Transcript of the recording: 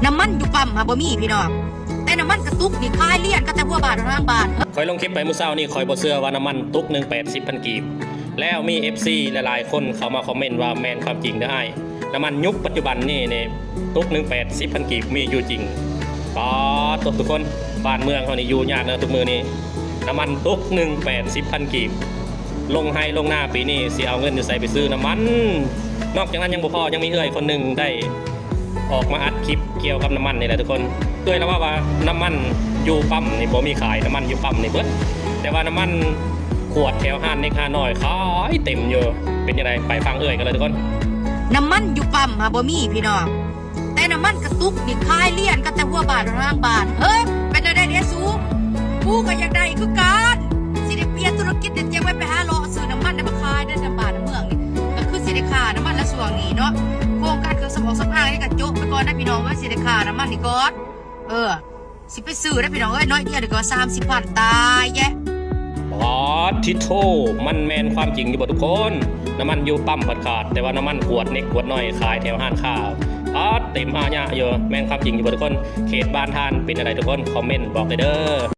ນ້ຳມັນຢູ່ປ້ຳຫາບໍ່ມີພີ່ນ້ອງ ແຕ່ນ້ຳມັນກະຕຸກນີ້ຂາຍລຽນກັນແຕ່ຫົວບ້ານຮາງບ້ານ. ຂ້ອຍລົງຄລິບໄປມື້ເຊົ້ານີ້ ຂ້ອຍບໍ່ເຊື່ອວ່ານ້ຳມັນຕຸກໜຶ່ງແປດສິບພັນກີບ ແລ້ວມີເອັຟຊີຫຼາຍໆຄົນເຂົ້າມາຄອມເມັນວ່າແມ່ນຄວາມຈິງເດີອ້າຍ ນ້ຳມັນຍຸກປັດຈຸບັນນີ້ນີ້ ຕຸກໜຶ່ງແປດສິບພັນກີບມີຢູ່ຈິງ. ປາດໂທ້ ທຸກຄົນ ບ້ານເມືອງເຮົານີ້ຢູ່ຍາກເນາະທຸກມື້ນີ້ ນ້ຳມັນຕຸກໜຶ່ງແປດສິບພັນກີບ ລົງໄຮ່ລົງນາປີນີ້ຊິເອົາເງິນຢູ່ໃສໄປຊື້ນ້ຳມັນ? ນອກຈາກນັ້ນຍັງບໍ່ພໍ ຍັງມີເອື້ອຍຄົນໜຶ່ງໄດ້ອອກມາອັດຄລິບກ່ຽວກັບນ້ຳມັນນີ້ແຫຼະທຸກຄົນ. ເອື້ອຍລາວເວົ້າວ່ານ້ຳມັນຢູ່ປ້ຳນີ້ບໍ່ມີຂາຍ ນ້ຳມັນຢູ່ປ້ຳນີ້ເບິດ ແຕ່ວ່ານ້ຳມັນຂວດແຖວຮ້ານເລັກຮ້ານນ້ອຍຂາຍເຕັມຢູ່. ເປັນຈັ່ງໃດ ໄປຟັງເອື້ອຍກັນເລີຍທຸກຄົນ. ນ້ຳມັນຢູ່ປ້ຳຫາບໍ່ມີພີ່ນ້ອງ ແຕ່ນ້ຳມັນກະຕຸກນີ້ຂາຍລຽນກັນແຕ່ຫົວບ້ານຮາງບ້ານ. ເຮີ້ຍ ເປັນແນວໃດເດສູ? ກູກະຢາກໄດ້ຄືກັນ ຊິໄດ້ປ່ຽນທຸລະກິດເດ ຈັ່ງໄວ້ໄປຫາເລາະຊື້ນ້ຳມັນໄດ້ມາຂາຍເດີ ນຳບ້ານນຳເມືອງນີ້ ກະຄືຊິໄດ້ຄ່ານ້ຳມັນລະຊ່ວງນີ້ເນາະ. ໂຄງການເຄື່ອງສຳອາງສຳອາງນີ້ກະໂຈະໄປກ່ອນນະພີ່ນ້ອງເອີຍ ຊິໄດ້ຄ່ານ້ຳມັນນີ້ກ່ອນ. ເອີ ຊິໄປຊື້ໄດ້ພີ່ນ້ອງເອີຍ ໜ້ອຍດຽວນີ້ກະສາມສິບພັນ ຕາຍແຍະ. ປາດທິໂທ ມັນແມ່ນຄວາມຈິງຢູ່ບໍ່ທຸກຄົນ? ນ້ຳມັນຢູ່ປ້ຳພັດຂາດ ແຕ່ວ່ານ້ຳມັນຂວດເລັກຂວດນ້ອຍຂາຍແຖວຮ້ານຄ້າ ປາດເຕັມອາຍະຢູ່. ແມ່ນຄວາມຈິງຢູ່ບໍ່ທຸກຄົນ? ເຂດບ້ານທ່ານເປັນຈັ່ງໃດທຸກຄົນ? ຄອມເມັນບອກໄດ້ເດີ.